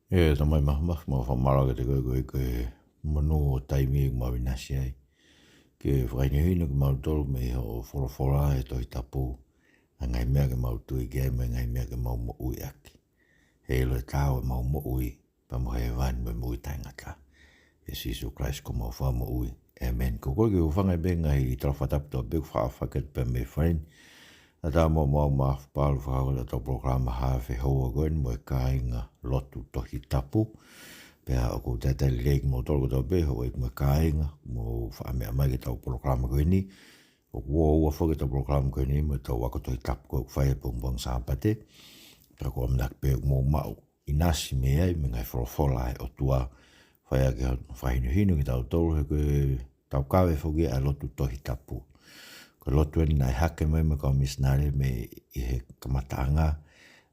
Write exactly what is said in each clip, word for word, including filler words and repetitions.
ʻE Tamai Māfimafi, mau fakamālō kiate koe koeʻuhi ko e monū ʻo e taimi ʻoku mau ʻinasi ai ke fakahinohino kimautolu mei hoʻo folofola ʻi he Tohi Tapu ʻa e ngaahi meʻa ke mau tui ki ai mo e ngaahi meʻa ke mau moʻui ʻaki. Heiʻilo ʻe taau ʻemau moʻui pea mo hēvani mo e moʻui taʻengata. ʻIa Sīsū Kalaisi ko homau Fakamoʻui. ʻĒmeni. Ko e kole ke u hūfanga pē he ngaahi tala fakatapu kotoa pē kuo fakahoko atu pē mei he fale ni. ʻA ia ʻoku mau maʻu maʻu palu fakahoko ʻetau polokalama haafe houa ko eni mo e kāinga lotu Tohi Tapu. Pea ʻoku ou talitali lelei kimoutolu kotoa pē, houʻeiki mo e kāinga, mou faʻa meʻa mai ki heʻetau polokalama ko eni. ʻOku ua ua foki ʻetau polokalama ko eni mo ʻetau ako Tohi Tapu ko ē ʻoku fai he pongipongi Sāpate. Pea ʻoku ou ʻamanaki pē ʻoku mou maʻu ʻinasi mei ai, mei he ngaahi folofola ʻa e ʻOtua, fai ʻaki hono fakahinohino kitautolu, he ko ʻetau kaveinga foki ʻa e lotu Tohi Tapu. Ko e lotu eni naʻe hake mai mo e kau misinale mei he kamataʻanga,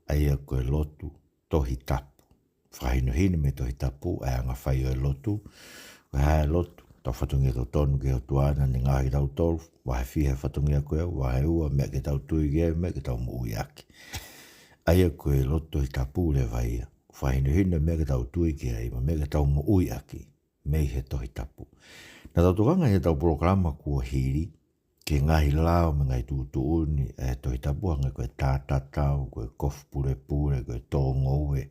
ʻa ia ko e lotu Tohi Tapu. Fakahinohino mei he Tohi Tapu ʻa e anga fai ʻo e lotu. Ko e hā e lotu? Tau fatongia totonu ki he ʻOtua naʻa ne ngaohi kitautolu, vahe fiha e fatongia ko ia, vahe ua, meʻa ke tau tui ki ai, meʻa ke tau moʻui ʻaki. ʻA ia ko e lotu Tohi Tapu leva ia. Fakahinohino meʻa ke tau tui ki ai, mo e meʻa ke tau moʻui ʻaki mei he Tohi Tapu. Naʻa tau tokanga heʻetau polokalama kuo hili ki he ngaahi lao mo e ngaahi tuʻutuʻuni ʻa e Tohi Tapu, hangē ko e tātatau, ko e kofu pulepule, ko e tō ngoue,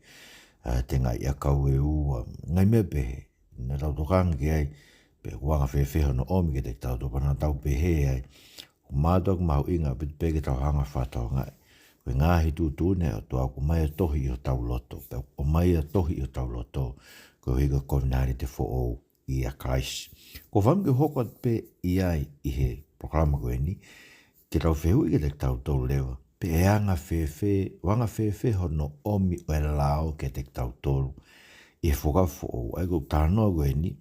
ʻa e tengaʻi ʻakau ʻe ua, ngaahi meʻa pehē. Naʻa tau tokanga ki ai, pe ʻoku anga fēfē hono ʻomi kiate kitautolu, pea naʻa tau pehē ai, ʻoku mātuʻaki mahuʻinga ʻaupito pē ke tau hanga ʻo fakatokangaʻi ko e ngaahi tuʻutuʻuni ʻa e ʻOtua ʻoku ʻomai ʻo tohi ʻi hotau loto, pea ʻoku ʻomai ʻo tohi ʻi hotau loto koeʻuhi ko e kovinānite foʻou ʻia Kalaisi. ʻOku ou fakaʻamu ke u hoko atu pē ʻi ai ʻi he polokalama ko eni, ke tau fehuʻi kiate kitautolu leva pe ʻe anga fēfē, ʻoku anga fēfē hono ʻomi ʻo e lao kiate kitautolu ʻi he Fuakava Foʻou. ʻA ia ko ʻetau talanoa ko eni,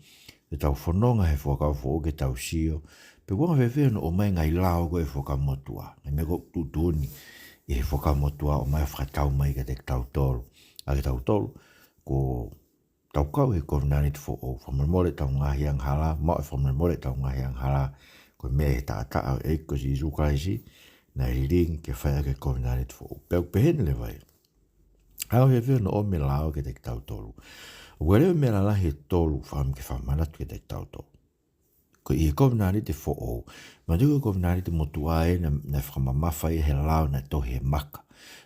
ke tau fononga he Fuakava Foʻou ke tau sio pe ʻoku anga fēfē hono ʻomai e ngaahi lao ko ē ʻa e Fuakava Motuʻa, ngaahi meʻa ko ē ʻoku tuʻutuʻuni ʻi he Fuakava Motuʻa ʻo ʻomai ʻo fakatau mai kiate kitautolu. ʻA kitautolu, kuo tau kau he kovinānite foʻou, fakamolemole ʻetau ngaahi angahala, maʻu e fakamolemole ʻetau ngaahi angahala, ko e meʻa ʻi he taʻataʻa ʻo e ʻEiki ko Sīsū Kalaisi, naʻe lilingi ke fai ʻaki e kovinānite foʻou. Pea ʻoku pehē ni leva ia. ʻOku anga fēfē hono ʻomi e lao kiate kitautolu? ʻOku ʻi ai e meʻa lalahi ʻe tolu ʻoku ou fakaʻamu ke fakamanatu kiate kitautolu. Ko e kovinānite foʻou, manatuʻi ko e kovinānite motuʻa ē naʻe, naʻe fakamamafa ia ʻe he lao naʻe tohi he maka.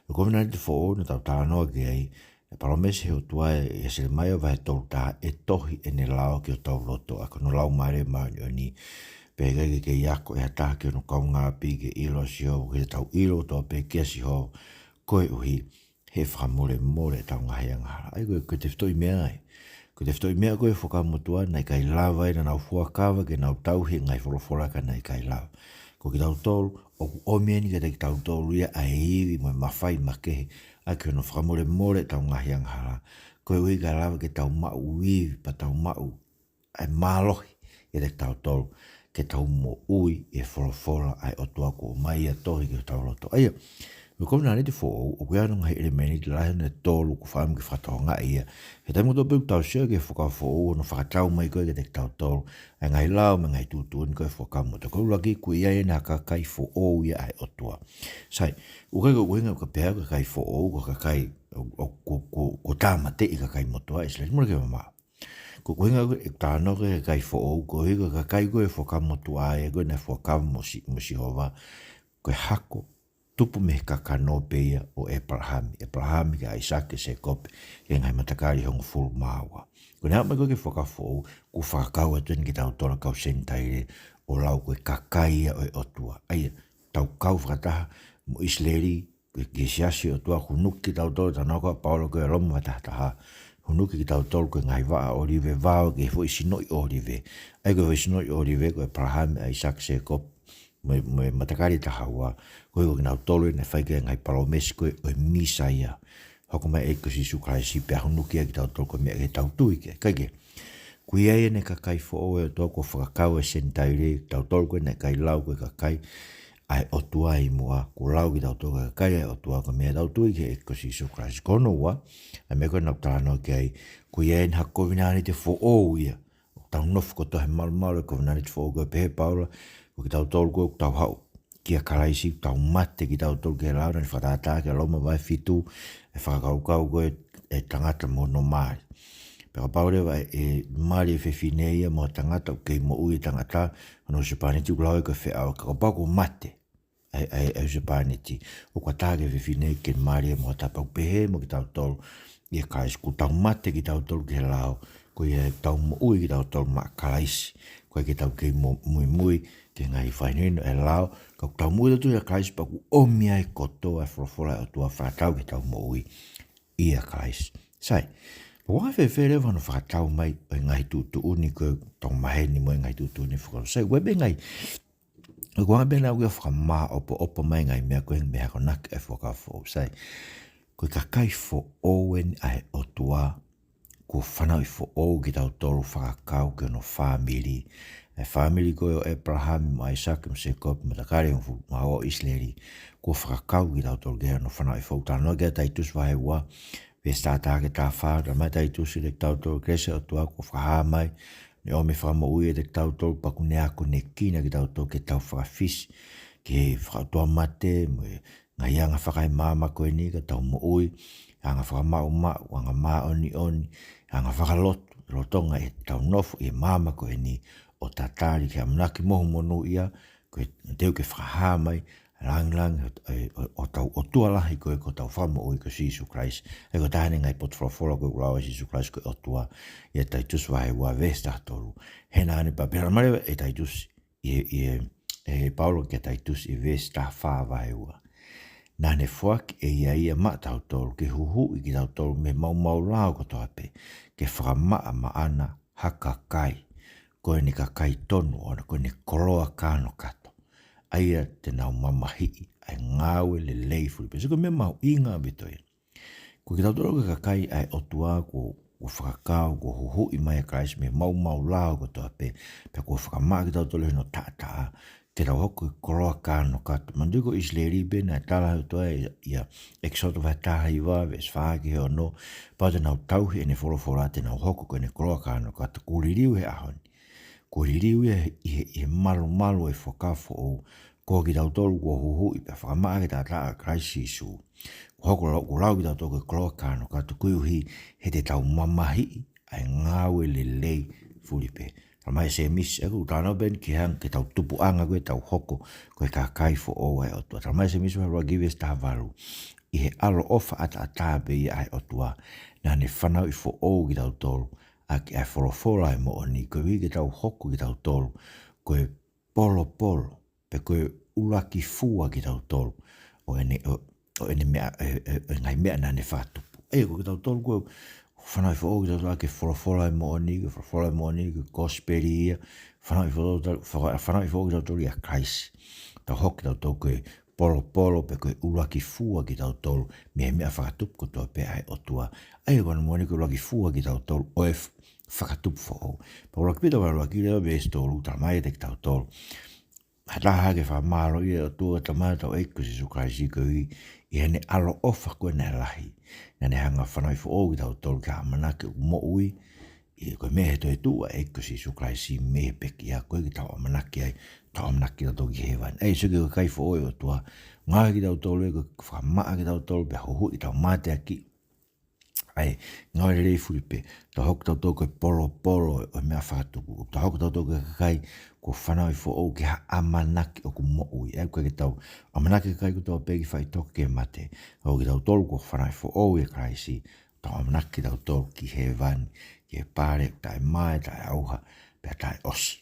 Ko e kovinānite foʻou naʻa tau talanoa ki ai, naʻe palōmesi ʻe he ʻOtua ʻia Selemaia vahe tolu taha, ʻe tohi ʻene lao ki hotau loto, ʻa ia ko hono Laumālie Māʻoniʻoni. Pea ʻe ʻikai ke kei ako ʻe ha taha ki hono kaungāʻapi ke ʻilo ʻa Sihova, ko ia te tau ʻilo kotoa pē kia Sihova, koeʻuhi he fakamolemole ʻetau ngaahi angahala. ʻA ia ko e, ko e tefitoʻi meʻa ia. Ko e tefitoʻi meʻa ko ē ʻo e Fuakava Motuʻa, naʻe ʻikai lava ai, naʻa nau fuakava ke nau tauhi e ngaahi folofola ka naʻe ʻikai lava. Ko kitautolu, ʻoku ʻomi eni kiate kitautolu ia ʻa e ivi mo e mafai makehe ʻaki hono fakamolemole ʻetau ngaahi angahala, koeʻuhi kae lava ke tau maʻu ivi pea tau maʻu ʻa e mālohi kiate kitautolu ke tau moʻui ʻi he folofola ʻa e ʻOtua kuo ʻomai ʻo tohi ki hotau loto. ʻA ia, ko e kovinānite foʻou, ʻoku ʻi ai hono ngaahi ʻelemēniti lalahi ʻe tolu ʻoku ou fakaʻamu ke fakatokangaʻi ia he taimi kotoa pē ʻoku tau sio ki he Fuakava Foʻou, hono fakatau mai ko ē kiate kitautolu ʻa e ngaahi lao mo e ngaahi tuʻutuʻuni ko ē ʻo e Fuakava Motuʻa. Ko e ʻuluaki, ʻoku ʻi ai ʻena kakai foʻou ia ʻa e ʻOtua. Sai, ʻoku ʻikai ko e ʻuhinga ka pehē ko e kakai foʻou ko e kakai ʻoku, ʻoku, ʻoku, ʻoku tāmateʻi e kakai motuʻa ʻIsileli, mole ke mamaʻo. Ko e ʻuhinga ʻoku ou talanoa ki ai e kakai foʻou, koeʻuhi ko e kakai ko ē ʻo e Fuakava Motuʻa ē ko ē naʻe fuakava mo Si-, mo Sihova, ko e hako tupu mei he kakano pē ia ʻo ʻĒpalahame. ʻĒpalahame kia ʻAisake, Sēkope, ki he ngaahi matakali ʻe hongofulu mā ua. Ko ʻene aʻu mai ko ē ki he Fuakava Foʻou, kuo fakakau atu eni kitautolu kau Senitaile ʻo lau ko e kakai ia ʻo e ʻOtua. ʻA ia, tau kau fakataha mo ʻIsileli, ko e, ko e siasi ʻo e ʻOtua, hunuki kitautolu, talanoa ko ē ʻa Paula ko ē ʻi Loma vahe taha taha, hunuki kitautolu ko e ngaahi vaʻa ʻōlive, vao ki he foʻi sinoʻi ʻōlive. ʻA ia ko e foʻi sinoʻi ʻōlive ko ʻĒpalahame, ʻAisake, Sēkope, mo e, mo e matakali ʻe taha ua, koeʻuhi ko kinautolu ē naʻe fai ki ai e ngaahi palōmesi ko ē ʻo e Mīsaia. Hoko mai e ʻEiki ko Sīsū Kalaisi pea hunuki ai kitautolu ko e meʻa ke tau tui ki ai. Kae kehe, ʻoku ʻi ai ʻene kakai foʻou ʻa e ʻOtua, kuo fakakau e Senitaile, kitautolu ko ē naʻe ʻikai lau ko e kakai ʻa e ʻOtua ʻi muʻa, kuo lau kitautolu ko e kakai ʻa e ʻOtua ko e meʻa ke tau tui ki he ʻEiki ko Sīsū Kalaisi. Ko hono ua, ʻa e meʻa ko ē naʻa ku talanoa ki ai, ʻoku ʻi ai ʻena kovinānite foʻou ia. ʻOku tau nofo kotoa he malumalu ʻo e kovinānite foʻou, ko e pehē ʻe Paula, ko kitautolu ko ē ʻoku tau haʻu kia Kalaisi, ʻoku tau mate kitautolu ki he lao, naʻa ne fakatātā ki ai ʻi Loma vahe fitu, e fakakaukau ko ē e tangata mo hono mali. Pea kapau leva ʻe, ʻe mali e fefine ia mo e tangata ʻoku kei moʻui e tangata, hono husepāniti ʻoku lau ia ko e feʻauaki, ka kapau kuo mate ʻa e, ʻa e, ʻa e husepāniti, ʻoku ʻatā ki he fefine ke mali ia mo ha taha. Pau pehē mo kitautolu ʻia Kalaisi, kuo tau mate kitautolu ki he lao, ko ia ʻoku tau moʻui kitautolu maʻa Kalaisi. ʻOku ʻikai ke tau kei mo-, muimui ki he ngaahi fakahinohino ʻa e lao, ka ʻoku tau moʻui kitautolu ʻia Kalaisi pea kuo ʻomi ai kotoa e folofola ʻa e ʻOtua ʻo fakatau ki heʻetau moʻui ʻia Kalaisi. Sai, ʻoku anga fēfē leva hono fakatau mai ʻo e ngaahi tuʻutuʻuni ko ē ʻoku tau maheni mo e ngaahi tuʻutuʻuni fakaʻosi? Sai, ʻoku ʻi ai pē ngaahi, ʻoku anga pē naʻa ku ʻi ai ʻo fakamāopoopo mai e ngaahi meʻa ko ē mei he akonaki ʻa e Fuakava Foʻou. Sai, ko e kakai foʻou eni ʻa e ʻOtua, kuo fanauʻi foʻou kitautolu fakakau ki hono fāmili. E fāmili ko ē ʻo ʻĒpalahame mo ʻAisake mo Sēkope mo e takali ʻe hongofulu mā ua ʻo ʻIsileli, kuo fakakau kitautolu ki hono fanauʻi foʻou. Talanoa ki ai ʻa Taitusi vahe ua, veesi taha taha ki he taha fā, talamai ʻe Taitusi kiate kitautolu, kelesi ʻa e ʻOtua kuo fakahā mai, ne ʻomi e fakamoʻui kiate kitautolu, pea ʻoku ne akonekina kitautolu ke tau fakafisi ki he fakaʻotuamate mo e ngaahi anga fakaemaama ko eni ka tau moʻui, anga fakamaʻumaʻu, anga māʻoniʻoni, anga fakalotu, lolotonga ʻetau nofo ʻi he maama ko eni, ʻo tatali ki he ʻamanaki mohu monūʻia, ko e teu ke fakahā mai e lāngilangi ʻo, ʻo, ʻo, ʻo hotau ʻOtua lahi ko ē ko hotau Fakamoʻui ko Sīsū Kalaisi. ʻA ia ko e taha eni e ngaahi potufolofola ko ē ʻoku lau ai ʻa Sīsū Kalaisi ko e ʻOtua, ʻia Taitusi vahe ua veesi taha tolu. He naʻa ne pehē, pea talamai leva ʻe Taitusi, ʻi he, ʻi he, ʻe Paula kia Taitusi ʻi he veesi taha fā vahe ua. Naʻa ne foaki ʻe ia ia maʻatautolu ke huhuʻi kitautolu mei he maumau lao kotoa pē, ke fakamaʻa maʻana ha kakai, ko ʻene kakai tonu ʻoʻona, ko ʻene koloa kānokato, ʻa ia te nau mamahiʻi ʻa e ngāue lelei fulipē. Sai, ko e meʻa mahuʻinga ʻaupito ia. Ko kitautolu ko e kakai ʻa e ʻOtua kuo, kuo fakakau, kuo huhuʻi mai ʻe Kalaisi mei he maumau lao kotoa pē, pea kuo fakamaʻa kitautolu ʻi hono taʻataʻa, ke tau hoko ko e koloa kānokato. Manatuʻi ko ʻIsileli pē naʻe tala ʻe he ʻOtua ʻia, ʻia ʻEkisoto vahe taha hiva, veesi fā ki he ono, pau te nau tauhi ʻene folofola te nau hoko ko ʻene koloa kānokato. Kuo liliu he ʻaho ni. Kuo liliu ia ʻi he, ʻi he malumalu ʻo e Fuakava Foʻou, ko kitautolu kuo huhuʻi pea fakamaʻa ki he taʻataʻa ʻo Kalaisi Sīsū. Kuo hoko lau, kuo lau kitautolu ko e koloa kānokato koeʻuhi he te tau mamahiʻi ʻa e ngāue lelei fulipē. Talamai ʻe Sēmisi, ʻoku talanoa pē eni ki he anga, ki heʻetau tupuʻanga ko ē ʻetau hoko ko e kakai foʻou ʻa e ʻOtua. Talamai ʻe Sēmisi vahe ʻuluaki veesi taha valu, ʻi he ʻaloʻofa ʻataʻatā pē ia ʻa e ʻOtua, naʻa ne fanauʻi foʻou kitautolu ʻaki ʻa e folofola ʻo e moʻoni, koeʻuhi ke tau hoko kitautolu ko e polopolo, pe ko e ʻuluaki fua kitautolu ʻo ʻene, ʻo, ʻo ʻene meʻa, ʻe, ʻe, ʻe ngaahi meʻa naʻa ne fakatupu. ʻA ia ko kitautolu ko e fanauʻi foʻou kitautolu ʻaki e folofola ʻo e moʻoni, ko e folofola ʻo e moʻoni, ko e kosipeli ia, fanauʻi foʻou, fa-, fanauʻi foʻou kitautolu ʻia Kalaisi. Tau hoko kitautolu ko e polopolo pe ko e ʻuluaki fua kitautolu mei he meʻa fakatupu kotoa pē ʻa e ʻOtua. ʻA ia ko hono moʻoni ko e ʻuluaki fua kitautolu ʻo e f-, fakatupu foʻou. Pea ʻuluaki Pita vahe ʻuluaki leva veesi tolu, talamai kiate kitautolu, ha taha ke fakamālōʻia ʻa e ʻOtua Tamai ʻo hotau ʻEiki ko Sīsū Kalaisi, koeʻuhi ʻi heʻene ʻaloʻofa ko ē naʻe lahi, naʻa ne hanga ʻo fanauʻi foʻou kitautolu ki ha ʻamanaki ʻoku moʻui, ʻi he, ko e meʻa he toetuʻu ʻa e ʻEiki ko Sīsū Kalaisi mei he pekia, ko ē ke tau ʻamanaki ai, tau ʻamanaki kitautolu ki hēvani. ʻA ia, sio ki he kakai foʻou ʻa e ʻOtua, ngāue kitautolu ē ko e fakamaʻa kitautolu, pea huhuʻi ʻetau mateakiʻi ʻa e ngāue lelei fulipē. Tau hoko kitautolu ko e polopolo ʻo e meʻa fakatupu. Tau hoko kitautolu ko e kakai kuo fanauʻi foʻou ki ha ʻamanaki ʻoku moʻui. ʻA ia ʻoku ʻikai ke tau ʻamanaki kakai kotoa pē ke faʻitoka ke mate. Ka ko kitautolu kuo fanauʻi foʻou ʻia Kalaisi, tau ʻamanaki kitautolu ki hēvani, ki he pale ʻoku taʻemae, taʻeʻauha, pea taʻeʻosi.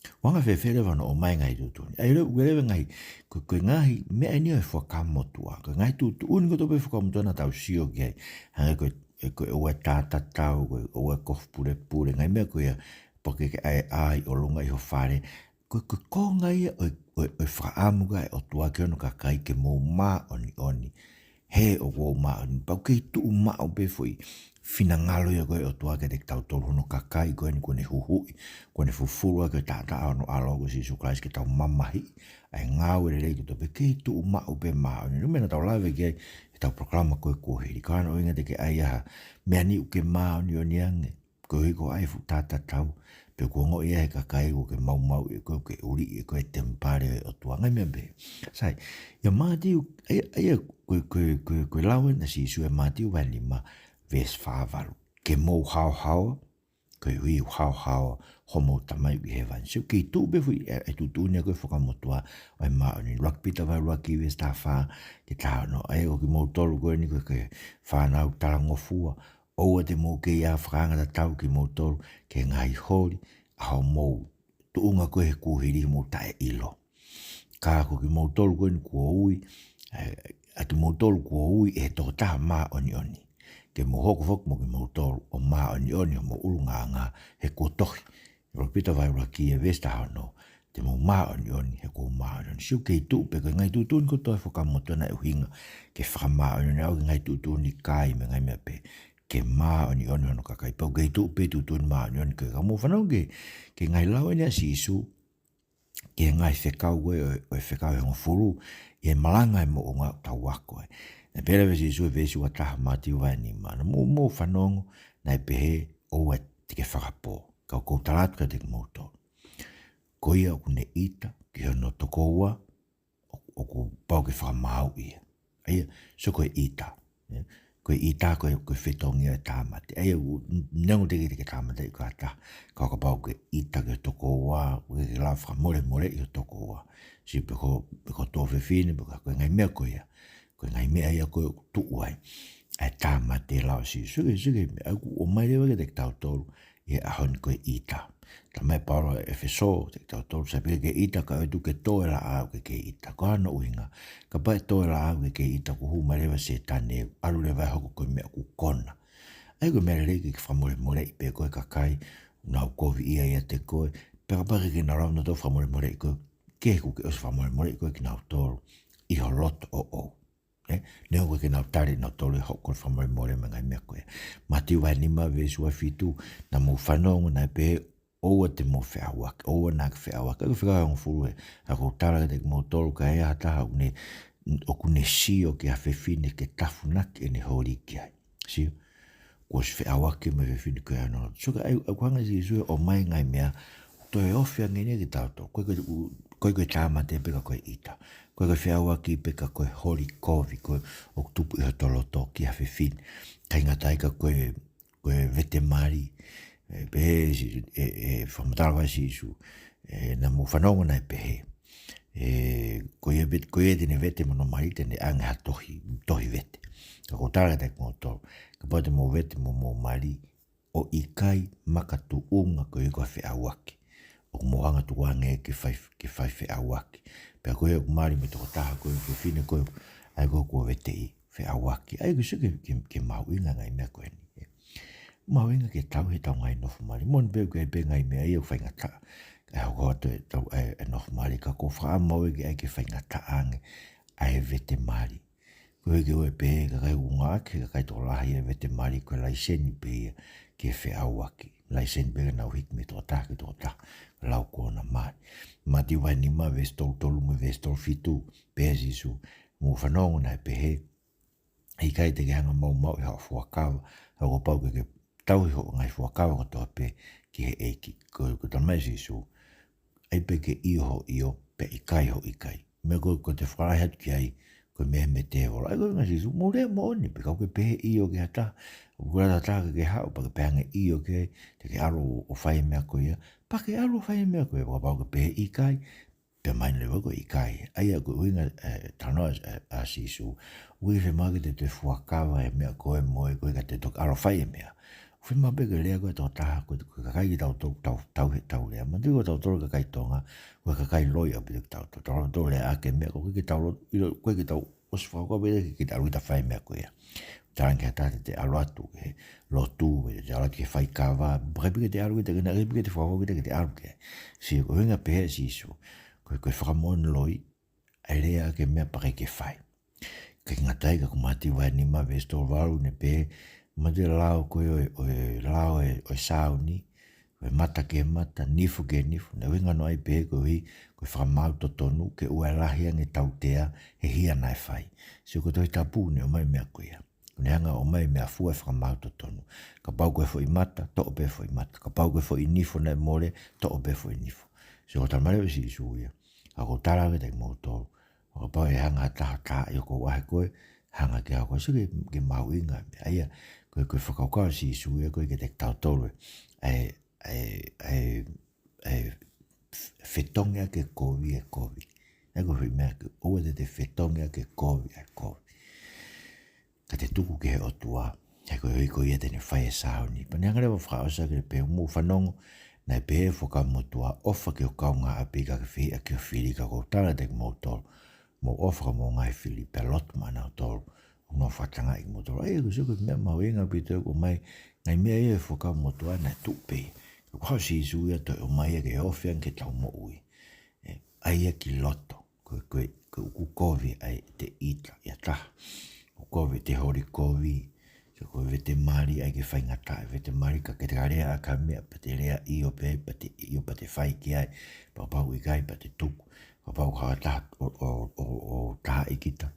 ʻOku anga fēfē leva hono ʻomai e ngaahi tuʻutuʻuni? ʻA ia leva, ʻoku leva e ngaahi, ko, ko e ngaahi meʻa eni ʻo e Fuakava Motuʻa. Ko e ngaahi tuʻutuʻuni kotoa pē ʻo e Fuakava Motuʻa naʻa tau sio ki ai. Hangē ko e, ko e ʻoua ʻe tātatau, ko e ʻoua ʻe kofu pulepule, ngaahi meʻa ko ia, pea ke, ke ʻaʻai ʻolunga ʻi ho fale. Ko, ko e konga ia ʻo e, ʻo e, ʻo e fakaʻamu ko ē ʻa e ʻOtua ki hono kakai ke mou māʻoniʻoni, he ʻoku ou māʻoniʻoni. Pea ʻoku kei tuʻu maʻu pē foʻi finangalo ia ko ē ʻo e ʻOtua kiate kitautolu hono kakai ko eni kuo ne huhuʻi, kuo ne fufulu ʻaki e taʻataʻa ʻo hono ʻAlo ko Sīsū Kalaisi ke tau mamahiʻi ʻa e ngāue lelei kotoa pē. Kei tuʻu maʻu pē māʻoniʻoni. Ko e meʻa naʻa tau lave ki ai ʻi heʻetau polokalama ko ē kuo hili. Ko hono ʻuhinga te ke ʻai ha meʻa ni ʻoku ke māʻoniʻoni ange, koeʻuhi ko e ʻai e fuʻu tātatau, pe kuo ongoʻi ʻe he kakai kuo ke maumauʻi ʻe koe, kuo ke ʻuliʻi ʻe koe e temipale ʻo e ʻOtua, ngaahi meʻa pehē. Sai, ʻia Mātiu, ʻa ia, ʻa ia ko e, ko e, ko e, ko e lau eni ʻa Sīsū ʻia Mātiu vahe nima, Veesi fā valu. Ke mou haohaoa, koeʻuhi ʻoku haohaoa homou Tamai ʻi hēvani. Sio, kei tuʻu pē foʻi, e, e tuʻutuʻuni ko ē ʻa e Fuakava Motuʻa ʻo e māʻoniʻoni. ʻUluaki Pita vahe ʻuluaki veesi taha fā ki he taha ono. ʻA ia ko kimoutolu ko eni ko e, ko e fānau talangofua, ʻoua te mou kei ʻā fakaanga tatau kimoutolu ki he ngaahi holi ʻa hoʻomou tuʻunga ko ē he kuohili, mou taʻeʻilo. Ka ko kimoutolu ko eni kuo ui, ʻa, ʻa kimoutolu kuo ui ʻe he Tokotaha Māʻoniʻoni, ke mou hoko foki mo kimoutolu ʻo māʻoniʻoni ʻi homou ʻulungaanga, he kuo tohi. ʻUluaki Pita vahe ʻuluaki veesi taha ono, te mou māʻoniʻoni he ʻoku ou māʻoniʻoni. Sio, kei tuʻu pē, ko e ngaahi tuʻutuʻuni kotoa ʻa e Fuakava Motuʻa naʻe ʻuhinga ke fakamāʻoniʻoniʻi ʻa e ngaahi tuʻutuʻuni kai mo e ngaahi meʻa pehē, ke māʻoniʻoni hono kakai. Pea ʻoku kei tuʻu pē tuʻutuʻuni māʻoniʻoni. Ka mou fanongo ki he, ki he ngaahi lau eni ʻa Sīsū ki he ngaahi fekau ko ē ʻo, ʻo e Fekau ʻe Hongofulu, ʻi he malanga ʻo e moʻunga ʻoku tau ako ai. Naʻe pehē leva ʻe Sīsū he veesi ua taha, Mātiu vahe nima, naʻa mou, mou fanongo naʻe pehē, ʻoua te ke fakapō. Ka ʻoku ou tala atu kiate kimoutolu, ko ia ʻoku ne ʻita ki hono tokoua, ʻoku, ʻoku pau ke fakamaauʻi ia. ʻA ia, sio, ko e ʻita, ē? Ko e ʻita ko e, ko e fetongi ʻo e tāmate. ʻA ia, ʻoku, neongo teʻeki ke tāmateʻi koe ʻe ha taha, ka ʻo kapau ʻoku ke ʻita ki ho tokoua, ʻoku ʻikai ke lava fakamolemoleʻi ho tokoua. Sio, pe ko, pe ko ho tuofefine, pe ko e ngaahi meʻa ko ia. Ko e ngaahi meʻa ia ko ē ʻoku tuʻu ai ʻa e tāmate, lau ʻa Sīsū. Sio ki he, sio ki he meʻa ʻoku ʻomai leva kiate kitautolu ʻi he ʻaho ni, ko e ʻita. Talamai ʻe Paula ʻi ʻEfesō kiate kitautolu, sai pē ke ke ʻita kae ʻoua te ke toe laʻā au ke ke ʻita. Ko hono ʻuhinga, kapau ʻe toe laʻā au ke ke ʻita, kuo hū mai leva Sētane, ʻalu leva ʻo hoko ko e meʻa ʻoku kona. ʻA ia ko e meʻa lelei ke ke fakamolemoleʻi pē koe e kakai ʻoku nau koviʻia ʻiate koe, pea kapau ʻoku ʻikai ke nau lava nautolu ʻo fakamolemoleʻi koe, ke ʻoua kuo ke ʻosi fakamolemoleʻi koe kinautolu ʻi ho loto ʻoʻou. Ē, neongo ʻoku ʻikai ke nau tali ʻe nautolu ʻe hoko e fakamolemole mo e ngaahi meʻa ko ia. Mātiu vahe nima veesi ua fitu, naʻa mou fanongo naʻe pehē, ʻoua te mou feʻauaki, ʻoua naʻa ke feʻauaki. ʻA ia ko e Fekau ʻe Hongofulu ē, ka ʻoku ou tala kiate kimoutolu, ka ai ha taha ʻoku ne, ʻoku ne sio ki ha fefine ke tafunaki ʻene holi ki ai. Sio, kuo ʻosi feʻauaki mo e fefine ko ē ʻi hono loto. Sio, ka ʻoku, ʻoku hanga ʻe Sīsū ʻo ʻomai e ngaahi meʻa, toe ofi ange eni kiate kitautolu. Ko e, ko e, ko e, ko e tāmate pē ka ko e ʻita. Ko e, ko e feʻauaki pē ka ko e holi kovi ko ē ʻoku tupu ʻi hoto loto ki ha fefine. ʻIkai ngata ai ka ko e, ko e vete mali. Ē, pehē ʻe Sī-, ē, ē, fakamatala ʻa Sīsū, ē, naʻa mou fanongo naʻe pehē, ē, ko ia pē, ko ia te ne vete mo hono mali te ne ʻange ha tohi, tohi vete. Ka ʻoku ou tala kiate kimoutolu, kapau te mou vete mo hoʻomou mali, ʻo ʻikai makatuʻunga koeʻuhi ko ha feʻauaki, ʻoku mou hanga ʻo tukuange ke fai, ke fai feʻauaki. Pea ko ia ʻoku mali mo e tokotaha ko ē, fefine ko ē, ʻa ia ko ē kuo veteʻi, feʻauaki. ʻA ia ko e sio ki he, ki he, ki he mahuʻinga e ngaahi meʻa ko eni. Mahuʻinga ke tauhi ʻetau ngaahi nofo mali. Moʻoni pē ʻoku ʻi ai pē ngaahi meʻa ia ʻoku faingataʻa, ʻe hoko atu ʻetau, ʻe, ʻe nofo mali, ka ʻoku ou fakaʻamu au ke ʻai ke faingataʻa ange ʻa e vete mali. Koeʻuhi ke ʻoua ʻe pehē ʻe he kakai ʻoku ngāueʻaki ʻe he kakai tokolahi e vete mali ko e laiseni pē ia ke feʻauaki. Laiseni pē ke nau hiki mei he tokotaha ki he tokotaha, lau ko ʻena mali. Mātiu vahe nima veesi tolu tolu mo e veesi tolu fitu, pehē ʻe Sīsū, mou fanongo naʻe pehē, ʻe ʻikai te ke hanga ʻo maumauʻi haʻo fuakava, he kuo pau ke ke tauhi hoʻo ngaahi fuakava kotoa pē ki he ʻEiki. Ko, ko e talamai ʻe Sīsū, ʻai pē ke ʻio hoʻo ʻio, pea ʻikai hoʻo ʻikai. Meʻa ko ē, ko ʻete fakalahi atu ki ai, ko e meʻa ia mei he tēvolo. ʻA ia ko e ʻuhinga ʻa Sīsū, mou lea moʻoni, pea kapau ʻoku ke pehē ʻio ki ha taha, ʻoku ʻikai ha taha ke ke haʻu, pea ke pehē ange ʻio ki ai, te ke ʻalu ʻo fai e meʻa ko ia, pea ke ʻalu ʻo fai e meʻa ko ia, pea kapau ʻoku ke pehē ʻikai, pea mahino leva ko e ʻikai. ʻA ia ko e ʻuhinga, ē, talanoa ʻa, ʻa Sīsū, ʻoku ʻikai fiemaʻu ke te toe fuakava e meʻa ko ē mo e ko ē ka te toki ʻalu ʻo fai e meʻa. ʻOku fiemaʻu pē ke lea ko ē ʻa e tokotaha, ko e, ko e kakai kitautolu, tau, tau he, tau lea. Manatuʻi ko kitautolu kakai Tonga, ko e kakai loi ʻaupito kitautolu. Tau lava ʻo lea ʻaki e meʻa, ko e ʻikai ke tau lo-, ʻilo, ko e ʻikai ke tau ʻosi fakakaukau pē ke, ke te ʻalu kita ʻo fai e meʻa ko ia. Talaange ki ha taha te te ʻalu atu ki he lotu, te te ʻalu atu ki he faikava, ʻikai pē ke te ʻalu kita ki ai, ʻikai pē ke te fakakaukau kita ke te ʻalu ki ai. Sio, ko e ʻuhinga pehē ʻa Sīsū, ko e, ko e fakamoʻoni loi, ʻa e lea ʻaki e meʻa pea ʻikai ke fai. ʻIkai ngata ai ka ko Mātiu vahe nima veesi tolu valu naʻe pehē, manatuʻi e lao ko ē ʻo e, ʻo e lao ē, ʻo e sāuni, ko e mata ki he mata, nifo ki he nifo, naʻe ʻuhinga hono ʻai pehē koeʻuhi ko e fakamaau totonu, ke ʻoua ʻe lahi ange e tautea he hia naʻe fai. Sio, ko e Tohi Tapu naʻe ʻomai e meʻa ko ia. Kuo ne hanga ʻo ʻomai e meʻafua e fakamaau totonu. Kapau ko e foʻi mata, toʻo pē foʻi mata. Kapau ko e foʻi nifo naʻe mole, toʻo pē foʻi nifo. Sio, ko e talamai leva ʻe Sīsū ia, ka ʻoku ou tala kiate kimoutolu, ʻo kapau ʻe hanga ha taha ʻo taaʻi hoku ʻaʻahi ko ē, hanga ke ʻaʻahi koe. Sio ki he, ki he mahuʻinga e meʻa ia, Ko e, ko e fakakaukau ʻa Sīsū ia ko ē kiate kitautolu ē, ʻa e, ʻa e, ʻa e, ʻa e fetongi ʻa e kovi e kovi. ʻA ia ko e foʻi meʻa ke ʻoua te te fetongi ʻa e kovi ʻa e kovi, ka te tuku ki he ʻOtua, he ko e ʻuhi ko ia te ne fai e sāuni. Pea ne hanga leva ʻo fakaʻosi ʻaki pē, mou fanongo, naʻe pehē ʻe he Fuakava Motuʻa, ʻofa ki ho kaungāʻapi ka ke fehiʻa ki ho fili. Ka ʻoku ou tala atu kiate kimoutolu, mou ʻofa ki homou ngaahi fili, pea lotu maʻanautolu, ʻoku nau fakatangaʻi kimoutolu. ʻA ia, ko e sio ko e meʻa mahuʻinga ʻaupito ʻoku ʻomai, ngaahi meʻa ia ʻa e Fuakava Motuʻa naʻe tuʻu pē. Ka ko Sīsū ia toe ʻomai ia ke ofi ange ki heʻetau moʻui. ʻE, ʻai ia ki loto. Ko e, ko e, ko e ʻuku kovi ʻa e te ʻita ʻi ha taha. ʻUku kovi te holi kovi. Ko e vete mali ʻai ke faingataʻa, vete mali ka ke te lea ʻaki ha meʻa, pea te lea ʻio pē, pea te ʻio, pea te fai ki ai, pea kapau ʻikai, pea te tuku, kapau ko ha taha ʻo, ʻo, ʻo, ʻo tahaʻi kita,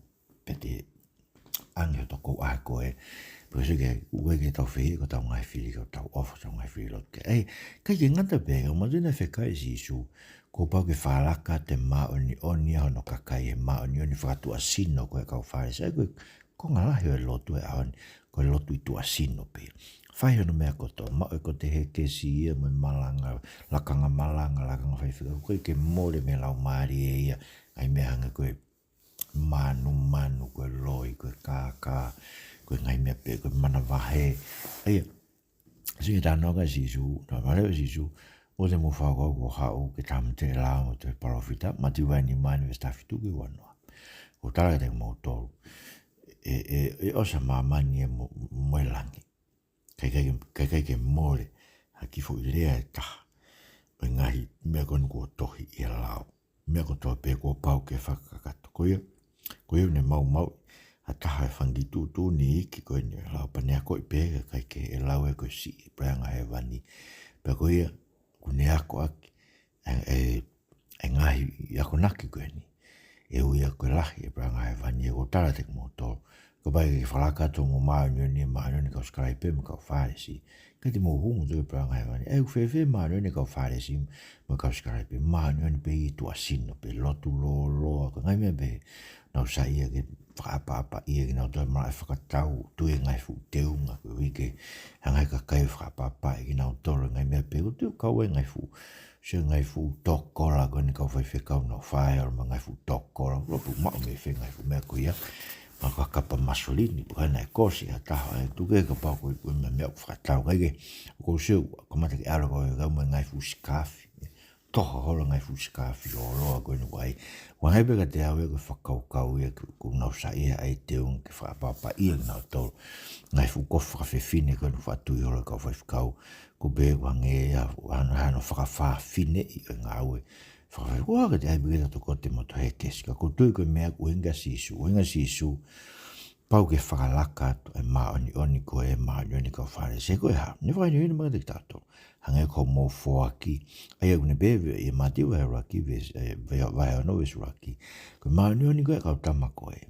pea te ʻange hoto kouʻahe ko ē. Pea sio ki ai, ʻoku ʻikai ke tau fehiʻa ki hotau ngaahi fili, ka tau ʻofa ki hotau ngaahi fili lotu ki ai. ʻE, ʻikai ke ngata pē, ka ʻoku mātuʻaki naʻe fekau ʻe Sīsū, kuo pau ke fakalaka atu e māʻoniʻoni ʻa hono kakai, he māʻoniʻoni fakatuʻasino ko ē ʻa e kau Fālesi. ʻA ia ko e konga lahi ʻo e lotu he ʻaho ni, ko e lotu ʻi tuʻasino pē. Fai hono meʻa kotoa, maʻu e kote hekesi ia mo e malanga, lakanga malanga, lakanga faifekau, ʻoku ʻikai ke mole mei he laumālie ia, ngaahi meʻa hangē ko e mānumanu, ko e loi, ko e kākā, ko e ngaahi meʻa pehē, ko e manavahē. ʻA ia, sio ki he talanoa ʻa Sīsū, talanoa mai leva ʻa Sīsū, ʻoua te mou fakakaukau kuo u haʻu ke tāmateʻi e lao mo e tohi ʻa e palōfita, Mātiu vahe nima veesi taha fitu ki he ua noa. ʻOku ou tala kiate kimoutolu, ʻe, ʻe, ʻe ʻosi ʻa māmani ia mo, mo e langi, ka ʻoku ʻikai ke, ka ʻoku ʻikai ke mole ha kiʻi foʻi lea ʻe taha ʻo e ngaahi meʻa ko eni kuo tohi ʻi he lao. Meʻa kotoa pē kuo pau ke fakakakato. Ko ia, ko ia ʻoku ne maumauʻi ha taha ʻo e fanga kiʻi tuʻutuʻuni iiki ko eni ʻo e lao, pea ne akoʻi pē ki he kakai kehe ʻe lau ia ko e siʻi puleʻanga hēvani. Pea ko ia, kuo ne akoʻaki ʻa e, ʻa e, ʻa e ngaahi akonaki ko eni, ʻe ui ia ko e lahi ʻo e puleʻanga hēvani. ʻOku ou tala atu kiate kimoutolu, kapau ʻe ʻikai ke fakalaka atu homou māʻoniʻoni ʻi he māʻoniʻoni ʻa e kau sikalaipe mo e kau Fālesi, ʻikai te mou hū moutolu ki he puleʻanga hēvani. ʻA ia ʻoku fēfē māʻoniʻoni ʻa e kau Fālesi mo e kau sikalaipe? Māʻoniʻoni pē ʻi tuʻasino pē, lotu lōloa, ko e ngaahi meʻa pehē. Nau saiʻia ke fakaʻapaʻapaʻi kinautolu, malaʻe fakatau, tui he ngaahi fuʻu teunga, koeʻuhi ke hanga ʻe he kakai ʻo fakaʻapaʻapaʻi kinautolu, ngaahi meʻa pehē. ʻOku ou tui ʻoku kau ai e ngaahi fuʻu, sio ki he ngaahi fuʻu tō kola ko eni ʻa e kau faifekau, nau fai ʻo maʻu e ngaahi fuʻu tō kola, ʻoku maʻu mei fē e ngaahi fuʻu meʻa ko ia? Maʻu e kapa Masolini, pea ka naʻe kosi ha taha, ʻe tuku ke kapau ko e, ko e meʻa, meʻa ʻoku fakatau. Ka ʻoku ʻikai ke, ʻoku ou sio, kamata ke ʻalu e kau faifekau mo e ngaahi fuʻu sikafi, toho holo e ngaahi fuʻu sikafi lōloa ko eni ʻoku ʻi ai. ʻOku hangē pē kiate au ia ko e fakakaukau ia ʻoku, ʻoku nau saiʻia ai e teunga ke fakaʻapaʻapaʻi kinautolu. Ngaahi fuʻu kofu fakafefine ko eni ʻoku faʻa tui holo ʻe he kau faifekau, ʻoku pehē ʻoku hangē ia hano, hano fakafāfineʻi ʻo e ngāue. Fakafā-, ʻoku ʻikai ke te ʻai pē ke ta tokoto mo tohi hekesi, ka ʻoku ou tui ko e meʻa ʻoku ʻuhinga Sīsū, ʻuhinga Sīsū, pau ke fakalaka atu e māʻoniʻoni ko ē, māʻoniʻoni ʻa e kau Fālesi. Ko e hā? Ne fakahinohino mai kiate kitautolu, hangē ko hoʻomou foaki, ʻa ia ʻoku ne pehē ʻia Mātiu vahe ʻuluaki, veesi, ʻe, vahe, vahe ono veesi ʻuluaki, ko e māʻoniʻoni ko ē ʻa e kau tama ko ē,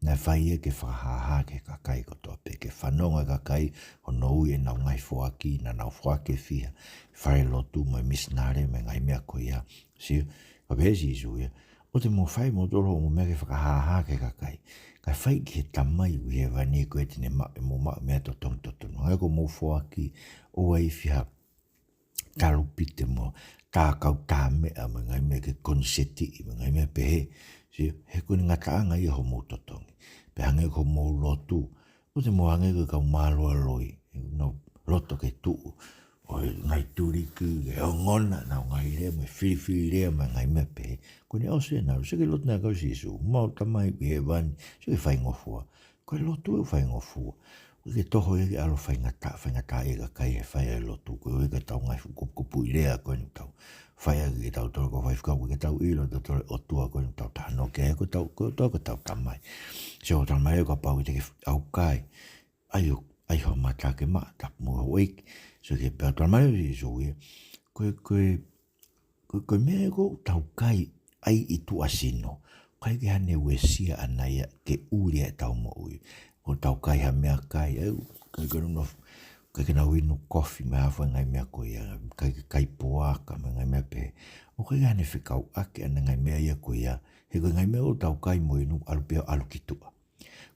naʻe fai ia ke fakahāhā ki he kakai kotoa pē, ke fanongo e kakai hono ui ʻenau ngaahi foaki, naʻa nau foaki ʻe fiha, falelotu mo e misinale mo e ngaahi meʻa ko ia. Sio, ka pehē ʻe Sīsū ia, ʻoua te mou fai moutolu hoʻomou meʻa ke fakahāhā ki he kakai, kae fai ki he Tamai ʻi hēvani, ko ia te ne maʻu, ʻe mou maʻu e meʻa totongi totonu. Hangē ko hoʻomou foaki, ʻoua ʻe ifi ha talupite mo e tā kau tā meʻa mo e ngaahi meʻa ke konisetiʻi mo e ngaahi meʻa pehē. Sio, he ko ʻene ngataʻanga ia hoʻomou totongi. Pea hangē ko hoʻomou lotu, ʻoua te mou hangē ko e kau mālualoi, ʻoku nau loto ke tuʻu ʻo e ngaahi tuliki ke ongona ʻenau ngaahi lea mo e filifili lea mo e ngaahi meʻa pehē. Ko ʻene ʻosi ʻenau, sio ki he lotu naʻe kau ai ʻa Sīsū, Tamai ʻi hēvani, sio ki he faingofua. Ko e lotu ʻoku faingofua. ʻOku ʻikai ke toho ia ke ʻalu ʻo faingataʻa, faingataʻaʻia e kakai he fai ʻa e lotu. Koeʻuhi ko ʻetau ngaahi fuʻu kupukupuʻi lea ko eni ʻoku tau fai ʻaki kitautolu kau faifekau, ʻoku ʻikai ke tau ʻilo ʻe tautolu e ʻOtua ko eni ʻoku tau talanoa ki ai, ko ʻetau, ko ʻetau, ko ʻetau Tamai. Sio, ʻoku tala mai leva kapau ʻe ʻikai te ke ʻaukai, ʻai ho, ʻai ho mata ke maʻa, tapu mo houʻeiki. Sio ki he, pea ʻoku tala mai leva ʻe Sīsū ia, ko e, ko e, ko e, ko e meʻa ē ʻoku tau kai ai ʻi tuʻasino, ʻoku ʻikai ke hano uesia ʻaʻana ia ke ʻuli ʻetau moʻui. ʻOku tau kai ha meʻakai, ʻe, ʻikai ke nau, ʻikai ke nau inu kofi mo e hā fua e ngaahi meʻa ko ia, ʻikai ke kai puaka mo e ngaahi meʻa pehē. ʻOku ʻikai ke hano fekauʻaki ʻaʻana e ngaahi meʻa ia ko ia, he ko e ngaahi meʻa ʻoku tau kai mo inu ʻalu pē ʻo ʻalu ki tuʻa.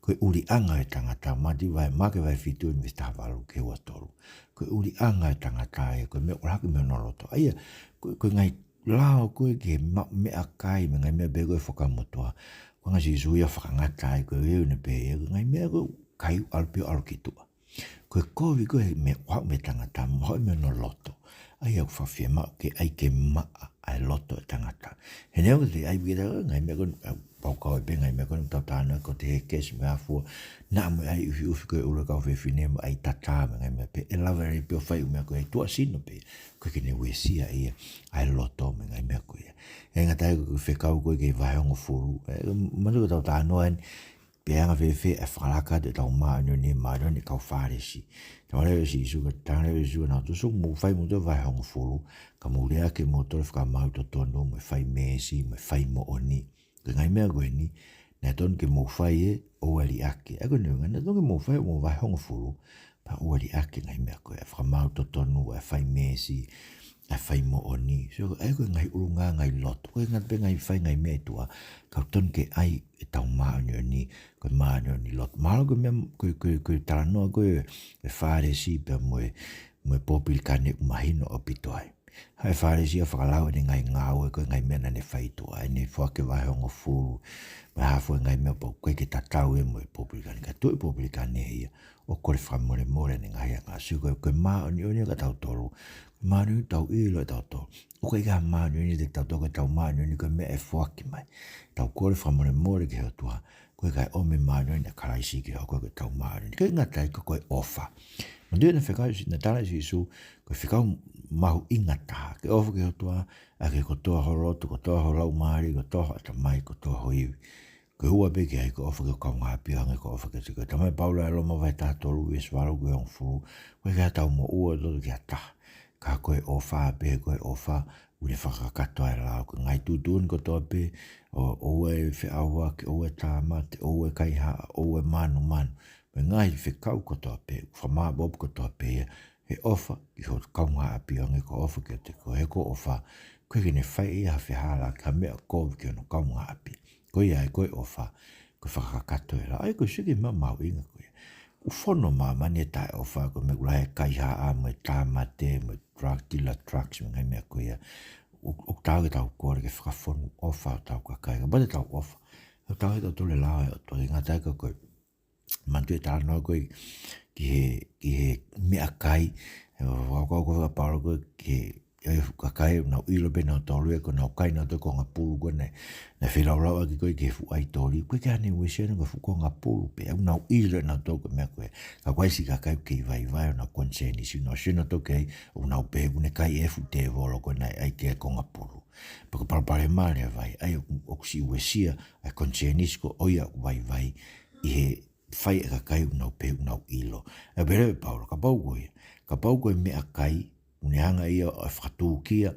Ko Ko e ʻuliʻanga ʻo e tangata, Mātiu vahe, Maʻake vahe fitu veesi taha valu ki he ua tolu. Ko e ʻuliʻanga ʻo e tangata ia, ko e meʻa ʻoku ʻalu hake mei hono loto. ʻA ia, ko, ko e ngaahi lao ko ē ki he ma-, meʻakai mo e ngaahi meʻa pehē ko ē ʻa e Fuakava Motuʻa. Ko e anga ʻa Sīsū ia ʻo fakangata ai, ko e ʻuhinga pē ia, ko e ngaahi meʻa ko ē ʻoku ʻikai ʻalu pē ʻo ʻalu ki tuʻa. Ko e kovi ko ē he meʻa ʻoku haʻu mei he tangata, mo haʻu mei hono loto. ʻA ia ʻoku fakafiemaʻu ke ʻai ke maʻa ʻa e loto ʻo e tangata. He neongo te ʻai pē ke tau ngaahi meʻa ko ē, ʻa, pau kau ai pē ngaahi meʻa ko ē ʻoku tau talanoa ko ē he kesi mo e hā fua, naʻa mo e ʻai ʻufiʻufi ko ē ʻulu ʻa e kau fefine mo e ʻai tatā mo e ngaahi meʻa pehē, ʻe lava lelei pē ʻo fai ʻū meʻa ko ē ʻi tuʻa sino pē, ʻoku ʻikai ke ne uesia ia ʻa e loto mo e ngaahi meʻa ko ia. ʻE ngata ai ko e fekau ko ē ki he vahe hongofulu, ē, manatuʻi ko ʻetau talanoa eni, pe ʻe anga fēfē ʻa e fakalaka atu ʻetau māʻoniʻoni, māʻoniʻoni ʻa e kau Fālesi. Talamai ʻe Sīsū, ka talamai ʻe Sīsū, naʻa tau sio, mou fai moutolu e vahe hongofulu, ka mou liʻaki moutolu e fakamaau totonu, mo e fai meesi, mo e fai moʻoni. Ko e ngaahi meʻa ko eni, naʻe tonu ke mou fai ē, ʻoua ʻe liʻaki. ʻA ia ko e ʻuhinga, naʻe tonu ke mou fai hoʻomou vahe hongofulu, pea ʻoua ʻe liʻaki e ngaahi meʻa ko ē, ʻa e fakamaau totonu, ʻa e fai meesi, ʻa e fai moʻoni. So, ʻa ia ko e ngaahi ʻulungaanga ʻi loto. ʻOku ʻikai ngata pē ngaahi fai ngaahi meʻa ʻi tuʻa, ka ʻoku tonu ke ʻai ʻetau māʻoniʻoni, ko e māʻoniʻoni ʻi loto. Mahalo ko e meʻa, ko e, ko e, ko e talanoa ko ē ʻa e Fālesi pea mo e, mo e Popilikane ʻoku mahino ʻaupito ai. Haʻu e Fālesi ʻo fakalau ʻene ngaahi ngāue ko e ngaahi meʻa naʻa ne fai ʻi tuʻa, ʻene foaki e vahe hongofulu, mo e hā fua e ngaahi meʻa pau ko ē ʻikai ke tatau ia mo e Popilikane, ka tuʻu e Popilikane ia ʻo kole fakamolemole ʻene ngaahi angahala. Sio ko e, ko e māʻoniʻoni ʻa kitautolu, ko e māʻoniʻoni ʻoku tau ʻilo ʻe tautolu. ʻOku ʻikai ha māʻoniʻoni ʻiate kitautolu, ko ʻetau māʻoniʻoni ko e meʻa ʻe foaki mai. Tau kole fakamolemole ki he ʻOtua, ko e kae ʻomi e māʻoniʻoni ʻa Kalaisi ke hoko ko ʻetau māʻoniʻoni. ʻIkai ngata ai ka ko e ʻofa. Manatuʻi naʻe fekau ʻe Sī-, naʻe tala ʻe Sīsū, ko e fekau mahuʻinga taha, ke ʻofa ki he ʻOtua ʻaki e kotoa ho loto, kotoa ho laumālie, kotoa ho ʻatamai, kotoa ho ivi. Ko e ua pē ki ai, ko e ʻofa ki ho kaungāʻapi ʻo hangē ko hoʻo ʻofa kiate koe. Talamai ʻe Paula ʻi Loma vahe taha tolu veesi valu ki he hongofulu, ʻoku ʻikai ke ʻi ai haʻatau moʻua ʻo loto ki ha taha, ka ko e ʻofa pē, ko e ʻofa, ʻoku ne fakakakato ʻa e lao. Ko e ngaahi tuʻutuʻuni kotoa pē, ʻo, ʻoua ʻe feʻauaki, ʻoua ʻe tāmate, ʻoua ʻe kaihaʻa, ʻoua ʻe manumanu. Mo e ngaahi fekau kotoa pē, fakamāʻopoʻopo kotoa pē ia, he ʻofa ki ho kaungāʻapi ʻo hangē ko hoʻo ʻofa kiate koe. He ko e ʻofa, ʻoku ʻikai ke ne fai ʻe ia ha fehālaaki, ha meʻa kovi ki hono kaungāʻapi. Ko ia ai ko e ʻofa, ko e fakakakato ʻo e lao. ʻA ia ko e sio ki he meʻa mahuʻinga ko ia. ʻOku fono ʻa māmani he taʻeʻofa, ko e meʻa ʻoku lahi ai e kaihaʻa mo e tāmate, mo e drug dealer, drugs, mo e ngaahi meʻa ko ia. ʻO, ʻoku taau ke tau kole ke fakafonu ʻofa hotau kakai. Kapau te tau ʻofa, ʻoku taau ke tau tole e lao ʻa e ʻOtua, ʻikai ngata ai ka ko e, manatuʻi e talanoa ko ē ki he, ki he meʻakai, ʻe, ʻoku, ʻoku, ʻoku, ʻoku, Paula ko ē ki he, ʻe, fuʻu kakai ʻoku nau ʻilo pē nautolu ē, ko ʻenau kai nautolu e konga pulu ko ē naʻe, naʻe feilaulau ʻaki ko ē ki he fuʻu ʻaitoli. ʻOku ʻikai ke ne uesia ʻa e fuʻu konga pulu pē, ʻoku nau ʻilo ʻe nautolu ko e meʻa ko ē. Ka ko e siʻi kakai ʻoku kei vaivai ʻenau konisēnisi, ʻoku nau sio nautolu ki ai, ʻoku nau pehē ʻoku ne kai e fuʻu tēvolo ko ē naʻe ʻai ki he konga pulu. Pea ko e palopalema leva ia, ʻa ia ʻoku, ʻoku siʻi uesia ʻa e konisēnisi ko ia ʻoku vaivai ʻi he fai ʻe he kakai ʻoku nau pehē ʻoku nau ʻilo. ʻA ia pehē leva ʻe Paula, kapau ko ia, kapau ko e meʻakai, ʻoku ne hanga ia ʻo fakatūkia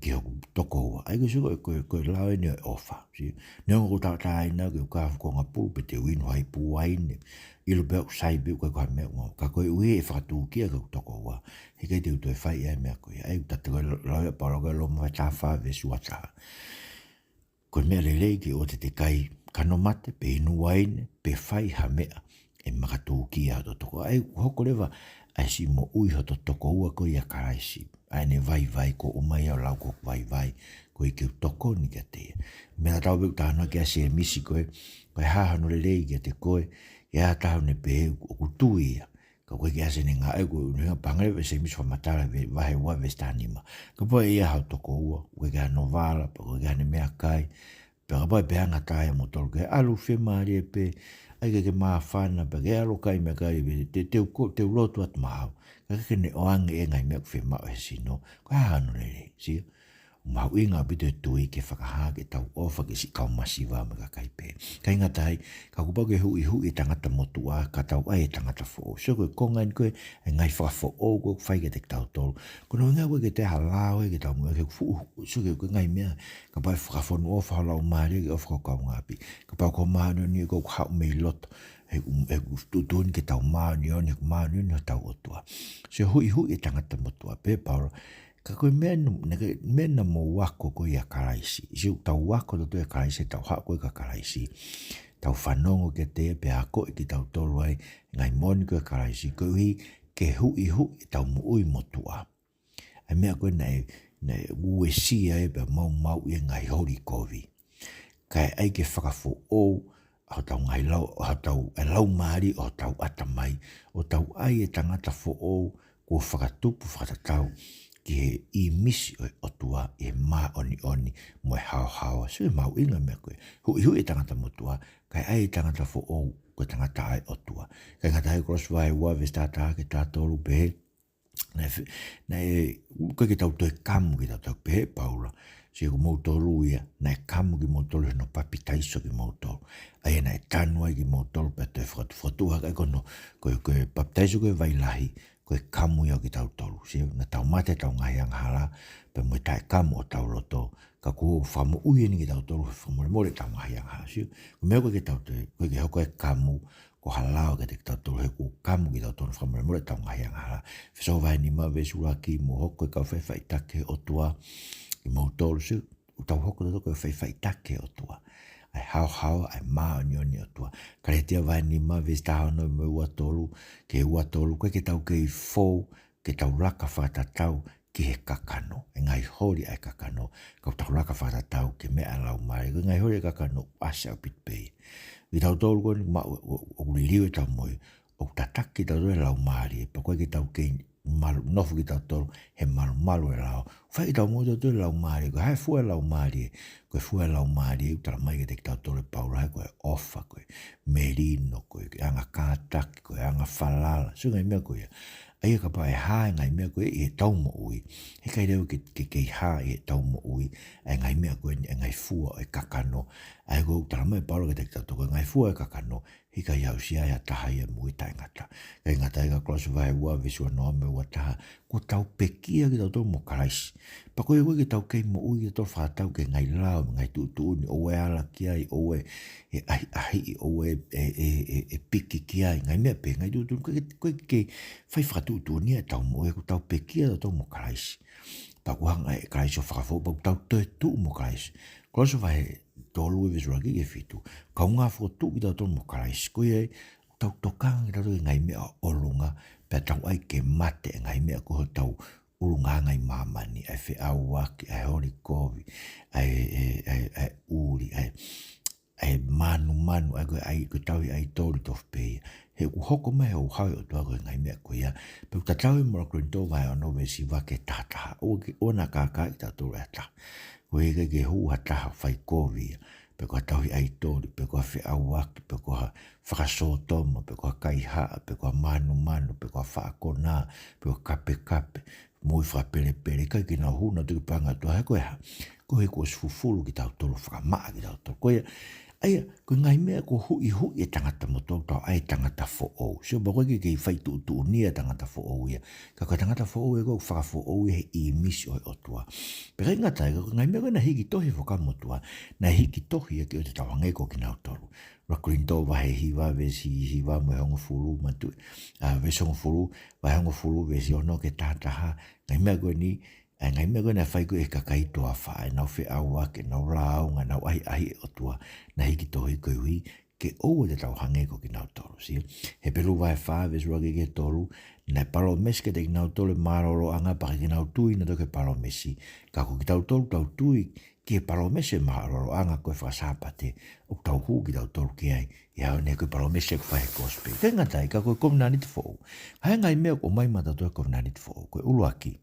ki hoku tokoua. ʻA ia ko e sio ko e, ko e, ko e lao eni ʻo e ʻofa. Sio, neongo ʻoku ou tauʻatāina ke u kai ha fuʻu konga pulu pe te u inu ha ipu uaine, ʻilo pē ʻoku sai pē, ʻoku ʻikai ko ha meʻa ʻoku mau. Ka koeʻuhi ʻe fakatūkia ki hoku tokoua, heʻikai te u toe fai ʻa e meʻa ko ia. ʻA ia ʻoku tatau ko e lao ʻa Paula ko ē Loma vahe taha fā veesi ua taha. Ko e meʻa lelei ke ʻoua te te kai kanoʻi mate, pe inu uaine, pe fai ha meʻa ʻe makatūkia hoto tokoua. ʻA ia ʻoku hoko leva ʻa e siʻi moʻui hoto tokoua ko ia ʻia Kalaisi. ʻA ʻene vaivai, kuo ʻomai au ʻo lau ko hoku vaivai, koeʻuhi ke u tokoni kiate ia. Meʻa tatau pē ʻoku talanoa ki ai ʻa Sēmisi ko ē, ko e hā hano lelei kiate koe, ʻe ha taha ʻoku ne pehē ʻoku tui ia. Ka ʻoku ʻikai ke ʻasi ʻene ngāue, ʻoku ne hanga pē ʻo hangē leva ʻa Sēmisi ʻo fakamatala he vahe ua veesi taha nima. Kapau ʻe ʻi ai hao tokoua, ʻoku ʻikai ke ʻi ai hano vala, pe ʻoku ʻikai ke ʻi ai hano meʻakai, pea kapau ʻe pehē ʻe ha taha ʻiate kimoutolu ke ʻalu fiemālie pē, ʻai ke ke māfana, pea ke ʻalu ʻo kai meʻakai pē, te, te u ko-, te u lotu atu maʻau. Ka ʻoku ʻikai ke ne ʻoange e ngaahi meʻa ʻoku fiemaʻu ʻe he sino, ko e hā hano lelei, sio? ʻOku mahuʻinga ʻaupito e tui ke fakahā ke tau ʻofa ki he siʻi kau masiva mo e kakai pehē. ʻIkai ngata ai, ka kuo pau ke huʻihuʻi e tangata motuʻa, ka tau ʻai e tangata foʻou. Sio ko e konga eni ko ē, e ngaahi fakafoʻou ko ē ʻoku fai kiate kitautolu. Ko hono ʻuhinga ʻoku ʻikai ke toe ʻi ai ha lao ia ke tau moʻui ai, ke fuʻu, sio ki he, ko e ngaahi meʻa, kapau ʻe fakafonu ʻofa ho laumālie ke ʻofa ki ho kaungāʻapi. Kapau ko e māʻoniʻoni ʻoku haʻu mei loto, he ʻoku, he ʻoku tuʻutuʻuni ke tau māʻoniʻoni, he ʻoku māʻoniʻoni hotau ʻOtua. Sio, huʻihuʻi e tangata motuʻa, pehē ʻe Paula, ka ko e meʻa naʻa, naʻa ke, meʻa naʻa mou ako ko ē ʻia Kalaisi. Sio, ʻoku tau ako tautolu ʻia Kalaisi, tau haʻu ko ē kia Kalaisi. tau fanongo kiate ia pea akoʻi kitautolu ai e ngaahi moʻoni ko ia ʻa Kalaisi, koeʻuhi ke huʻihuʻi ʻetau moʻui motuʻa. ʻA e meʻa ko ē naʻe, naʻe uesia ai pea maumauʻi e ngaahi holi kovi. Kae ʻai ke fakafoʻou ʻa hotau ngaahi lau, ʻa hotau, e laumālie ʻo hotau ʻatamai, ʻo tau ʻai e tangata foʻou kuo fakatupu fakatatau ki he ʻīmisi ʻo e ʻOtua ʻi he māʻoniʻoni mo e haohaoa. Sio ki he mahuʻinga e meʻa ko ē. Huʻihuʻi e tangata motuʻa, kae ʻai e tangata foʻou ko e tangata ʻa e ʻOtua. ʻIkai ngata ai, Kolose vahe ua veesi taha taha ki he taha tolu pehē, naʻe fe-, naʻe, ʻoku ʻikai ke tau toe kamu kitautolu, pehē ʻe Paula. Sio, ko moutolu ia, naʻe kamu kimoutolu ʻi hono papitaiso kimoutolu. ʻA ia naʻe tanu ai kimoutolu pea toe fakatu-, fakatuʻu hake ai, ko hono, ko e, ko e papitaiso ko e vai lahi, ko e kamu ia ʻo kitautolu. Sio, naʻa tau mate ʻetau ngaahi angahala, pea mo e taʻekamu ʻo hotau loto, ka kuo fakamoʻui eni kitautolu he fakamolemole ʻetau ngaahi angahala. Sio, ko e meʻa ʻoku ʻikai ke tau toe, ʻoku ʻikai ke hoko e kamu ko ha lao kiate kitautolu he kuo kamu kitautolu he fakamolemole ʻetau ngaahi angahala. ʻEfesō vahe nima veesi ʻuluaki, mou hoko ko e kau faʻifaʻitaki ʻo e ʻOtua kimoutolu. Sio, ʻoku tau hoko kitautolu ko e faʻifaʻitaki ʻo e ʻOtua. ʻA e haohaoa, ʻa e māʻoniʻoni ʻo e ʻOtua. Kalētia vahe nima veesi taha ono mo e ua tolu, ki he ua tolu, ʻoku ʻikai ke tau kei fou ke tau laka fakatatau ki he kakano, e ngaahi holi ʻa e kakano, ka ʻoku tau laka fakatatau ki he meʻa ʻa e Laumālie. Ko e ngaahi holi ʻa e kakano ʻoku ʻasi ʻaupito pē. Kitautolu ko eni ma-, ʻo, ʻo, ʻoku liliu ʻetau moʻui, ʻoku tataki kitautolu ʻe he Laumālie, pea ʻoku ʻikai ke tau kei malu, nofo kitautolu he malumalu ʻo e lao. Fai ʻetau moʻui kitautolu ʻe he Laumālie, ko e hā e fua ʻa e Laumālie? Ko e fua ʻa e Laumālie ʻoku talamai kiate kitautolu ʻe Paula, ko e ʻofa, ko e melino, ko e anga kātaki, ko e anga falala. Sio ki he ngaahi meʻa ko ia. ʻA ia kapau ʻe hā e ngaahi meʻa ko ia ʻi heʻetau moʻui, heʻikai leva ke, ke, ke hā ʻi heʻetau moʻui ʻa e ngaahi meʻa ko eni, e ngaahi fua ʻo e kakano. ʻA ia ʻoku talamai ʻe Paula kiate kitautolu ko e ngaahi fua ʻo e kakano, heʻikai aʻusia ʻe ha taha ia e moʻui taʻengata. ʻIkai ngata ai, ka Kolose vahe ua veesi ua noa mo e ua taha, kuo tau pekia kitautolu mo Kalaisi. Pea ko ia ʻoku ʻikai ke tau kei moʻui kitautolu fakatatau ki he ngaahi lao, ngaahi tuʻutuʻuni, ʻoua ʻe ala ki ai, ʻoua ʻe ʻahiʻahiʻi, ʻoua ʻe, ʻe, ʻe, ʻe, ʻe piki ki ai, ngaahi meʻa pehē, ngaahi tuʻutuʻuni, ʻoku ʻikai ke, ʻoku ʻikai ke fai fakatuʻutuʻuni ia ʻetau moʻui, kuo tau pekia kitautolu mo Kalaisi. Pea kuo hanga ʻe Kalaisi ʻo fakafoʻou, pea kuo tau toetuʻu mo Kalaisi. Kolose vahe tolu veesi ʻuluaki ki he fitu. Kaungā fokotuʻu kitautolu mo Kalaisi. Ko ia ai, tau tokanga kitautolu ki he ngaahi meʻa ʻo ʻolunga, pea tau ʻai ke mate e ngaahi meʻa ko hotau ʻulungaanga ʻi māmani, ʻa e feʻauaki, ʻa e holi kovi, ʻa e, ʻa e, ʻa e, ʻa e ʻuli, ʻa e, ʻa e manumanu, ʻa e ko e ʻai, ko e tauhi ʻaitoli tofu pē ia. He ʻoku hoko mai e houhau ʻo e ʻOtua ko e ngaahi meʻa ko ia. Pea ʻoku tatau ia mo Kolinitō vahe ono veesi hiva ki he taha taha. ʻOua ke, ʻoua naʻa kākaaʻi kitautolu ʻe ha taha. ʻOku ʻikai ke hū ha taha ʻo fai kovi ia, pe ko ha tauhi ʻaitoli, pe ko ha feʻauaki, pe ko ha fakasōtoma, pe ko ha kaihaʻa, pe ko ha manumanu, pe ko ha faʻa konā, pe ko ha kapekape, moʻui fakapelepele, ʻikai ke nau hū, nau toki paʻanga ʻo e ʻOtua, he ko e hā? Koeʻuhi kuo ʻosi fufulu kitautolu, fakamaʻa kitautolu. Ko ia, ʻa ia, ko e ngaahi meʻa kuo huʻihuʻi e tangata motuʻa, tau ʻai e tangata foʻou. Sio, pea ʻoku ʻikai ke kei fai tuʻutuʻuni ia e tangata foʻou ia. Ka ko e tangata foʻou ia ʻoku fakafoʻou ia he ʻīmisi ʻo e ʻOtua. Pea ʻikai ngata ai, ka ko e ngaahi meʻa ko ē naʻe hiki tohi he Fuakava Motuʻa, naʻe hiki tohi ia ke ʻoua te tau hangē ko kinautolu. ʻUluaki Kolinitō vahe hiva veesi hiva mo e hongofulu, manatuʻi, ʻa, veesi hongofulu, vahe hongofulu, veesi ono ki he taha taha, ngaahi meʻa ko eni, ʻa e ngaahi meʻa ko ē naʻe fai ko ē ʻe he kakai toafa, ʻenau feʻauaki, ʻenau lāunga, ʻenau ʻahiʻahiʻi e ʻOtua, naʻe hiki tohi koeʻuhi ke ʻoua te tau hangē ko kinautolu, sio. Hepelū vahe fā veesi ʻuluaki ki he tolu, naʻe palōmesi kiate kinautolu e mālōlōʻanga pea ʻikai ke nau tui nautolu ki he palōmesi. Ka ko kitautolu ʻoku tau tui ki he palōmesi e mālōlōʻanga ko e faka-Sāpate, ʻoku tau hū kitautolu ki ai, ʻi he ʻaho ni, ko e palōmesi ʻoku fai he kosipeli. ʻIkai ngata ai, ka ko e kovinānite foʻou. Hā e ngaahi meʻa ʻoku ʻomai maʻatautolu e kovinānite foʻou? Ko e ʻuluaki,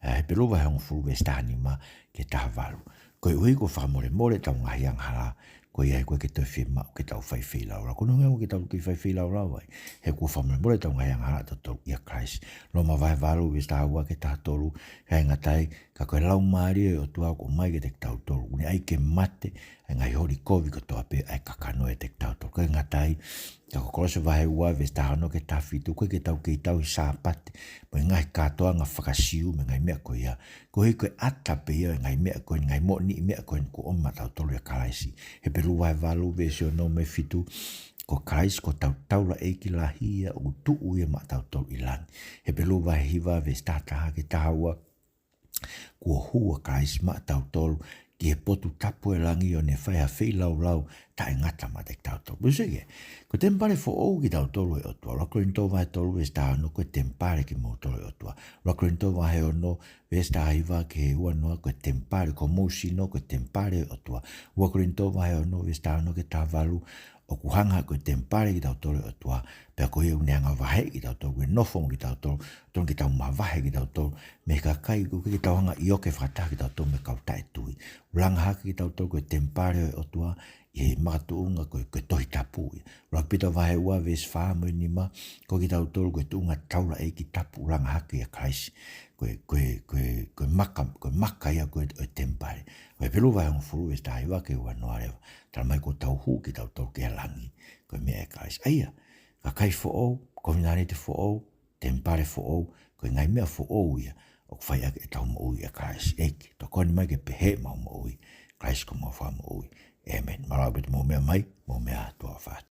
ʻa, Hepelū vahe hongofulu veesi taha nima ki he taha valu. Koeʻuhi kuo fakamolemole ʻetau ngaahi angahala, ko ia ai ʻoku ʻikai ke toe fiemaʻu ke tau fai feilaulau. Ko hono ʻuhinga ʻoku ʻikai ke tau kei fai feilaulau ai, he kuo fakamolemole ʻetau ngaahi angahala ʻatautolu ʻia Kalaisi. Loma vahe valu veesi taha ua ki he taha tolu, ʻikai ngata ai, ka ko e Laumālie ʻo e ʻOtua ʻoku ʻomai kiate kitautolu, ʻoku ne ʻai ke mate ʻa e ngaahi holi kovi kotoa pē ʻa e kakano ʻiate kitautolu. ʻIkai ngata ai, ka ko Kolose vahe ua veesi taha ono ki he taha fitu, ʻoku ʻikai ke tau kei tauhi Sāpate mo e ngaahi kātoanga faka-Siu mo e ngaahi meʻa ko ia. Koeʻuhi ko e ʻata pē ia e ngaahi meʻa ko eni, ngaahi moʻoniʻi meʻa ko eni kuo ʻomi maʻatautolu ʻia Kalaisi. Hepelū vahe valu veesi ono mo e fitu, ko Kalaisi ko hotau taulaʻeiki lahi ia ʻoku tuʻu ia maʻatautolu ʻi langi. Hepelū vahe hiva veesi taha taha ki he taha ua, kuo hū ʻa Kalaisi maʻatautolu ki he potu tapu ʻo e langi ʻo ne fai ha feilaulau taʻengata maʻatautolu. Pea ʻoku sai ke, ko e temipale foʻou kitautolu ʻo e ʻOtua. ʻUluaki Kolinitō vahe tolu veesi taha ono, ko e temipale kimoutolu ʻo e ʻOtua. ʻUluaki Kolinitō vahe ono veesi taha hiva ki he ua noa, ko e temipale, ko homou sino ko e temipale ʻo e ʻOtua. Ua Kolinitō vahe ono veesi taha ono ki he taha valu, ʻoku hanga ko e temipale kitautolu ʻo e ʻOtua, pea ko ia ʻoku ne hanga ʻo vaheʻi kitautolu, ʻoku ne nofo mo kitautolu, tonu ke tau mavahe kitautolu mei he kakai, ʻoku ʻikai ke tau hanga ʻo ʻioke fakataha kitautolu mo e kau taʻetui. ʻOku langa hake kitautolu ko e temipale ʻo e ʻOtua ʻi he makatuʻunga ko e, ko e Tohi Tapu ia. ʻUluaki Pita vahe ua veesi fā mo e nima, ko kitautolu ko e tuʻunga taulaʻeiki tapu, ʻoku langa hake ʻia Kalaisi. Ko e, ko e, ko e, ko e maka, ko e maka ia ko ē ʻo e temipale. Ko Hepelū vahe hongofulu veesi taha hiva ki he ua noa leva, talamai kuo tau hū kitautolu ki he langi, ko e meʻa ʻia Kalaisi. ʻA ia, kakai foʻou, kovinānite foʻou, temipale foʻou, ko e ngaahi meʻa foʻou ia ʻoku fai ʻaki ʻetau moʻui ʻia Kalaisi. ʻEiki, tokoni mai ke pehē ʻemau moʻui, Kalaisi ko homau Fakamoʻui. ʻĒmeni. Mālō ʻaupito hoʻomou meʻa mai, mou meʻa ā, tuʻa ʻofa atu.